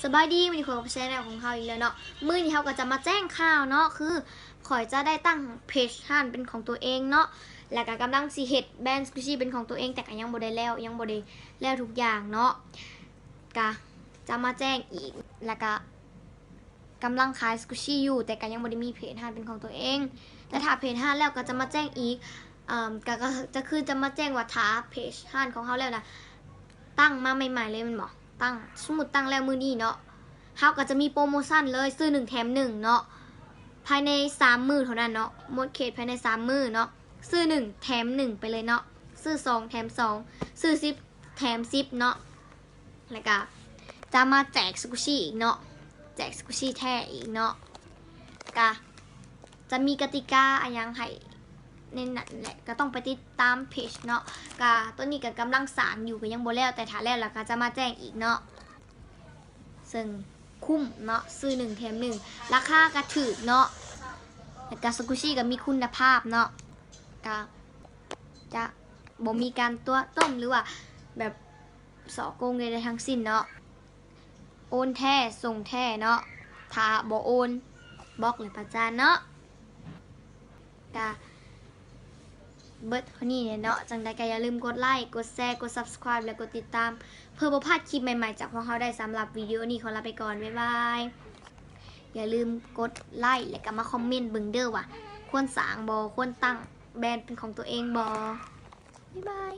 ສະບາຍດີ ມື້ນີ້ພົບກັບແຊນແນວຂອງເຮົາອີກແລ້ວເນາະ. ມື້ນີ້ເຮົາກໍຈະມາແຈ້ງຂ່າວເນາະ ຄືຂ້ອຍຈະໄດ້ຕັ້ງເພຈຮ້ານເປັນຂອງຕົວເອງເນາະ ແລ້ວກໍກຳລັງຊິເຮັດແບຣນສະກູຊິເປັນຂອງຕົວເອງ ແຕ່ກໍຍັງບໍ່ໄດ້ແລ້ວ ຍັງບໍ່ໄດ້ແລ້ວທຸກຢ່າງເນາະ. ກະຈະມາແຈ້ງອີກ ແລ້ວກະກຳລັງຂາຍສະກູຊິຢູ່ ແຕ່ກະຍັງບໍ່ໄດ້ມີເພຈຮ້ານເປັນຂອງຕົວເອງ ແລະ ຖ້າເພຈຮ້ານແລ້ວກໍຈະມາແຈ້ງອີກ. ເອີ່ມ ກະ ກະ ກະຄືຈະມາແຈ້ງວ່າ ຖ້າເພຈຮ້ານຂອງເຮົາແລ້ວນະ ຕັ້ງມາໃໝ່ໆເລີຍແມ່ນບໍ່? ຕັ້ງ ສົມມຸດຕັ້ງແລ້ວມື້ນີ້ເນາະ ເຮົາກໍຈະມີໂປຣໂມຊັນເລີຍ ຊື້ໜຶ່ງແຖມໜຶ່ງເນາະ ພາຍໃນສາມມື້ເທົ່ານັ້ນເນາະ ໝົດເຂດພາຍໃນສາມມື້ເນາະ. ຊື້ໜຶ່ງແຖມໜຶ່ງໄປເລີຍເນາະ ຊື້ສອງແຖມສອງ ຊື້ສິບແຖມສິບເນາະ. ແລ້ວກະຈະມາແຈກສະກູຊິອີກເນາະ ແຈກສະກູຊິແທ້ອີກເນາະ. ກະຈະມີກະຕິກາອີ່ຫຍັງໃຫ້ໃນນັ້ນແຫຼະ ກໍຕ້ອງໄປຕິດຕາມເພຈເນາະ. ກະຕອນນີ້ກໍກຳລັງສ້າງຢູ່ ກໍຍັງບໍ່ແລ້ວ ແຕ່ຖ້າແລ້ວລະກະຈະມາແຈ້ງອີກເນາະ. ເຊິ່ງຄຸ້ມເນາະ ຊື້ໜຶ່ງແຖມໜຶ່ງ ລາຄາກະຖືກເນາະ ແລ້ວກະສະກູຊິກະມີຄຸນນະພາບເນາະ. ກະຈະບໍ່ມີການຕົວະຕົ້ມ ຫຼືວ່າແບບສໍ້ໂກງໃດໆທັງສິ້ນເນາະ. ໂອນແທ້ ສົ່ງແທ້ເນາະ ຖ້າບໍ່ໂອນ ບລັອກ ແລະ ປະຈານເນາະ. ກະເບິດເທົ່ານີ້ແຫຼະເນາະ. ຈັ່ງໃດກໍຢ່າລືມກົດໄລ ກົດແຊ ກົດ Subscribe ແລະ ກົດຕິດຕາມ ເພື່ອບໍ່ພາດຄລິບໃໝ່ໆຈາກພວກເຮົາໄດ້. ສຳລັບວິດີໂອນີ້ຂໍລາໄປກ່ອນ ບາຍບາຍ. ຢ່າລືມກົດໄລ ແລະ ກໍມາຄອມເມັນເບິ່ງເດີວ່າ ຄວນສ້າງບໍ່? ຄວນຕັ້ງແບຣນເປັນຂອງຕົວເອງບໍ່? ບາຍບາຍ.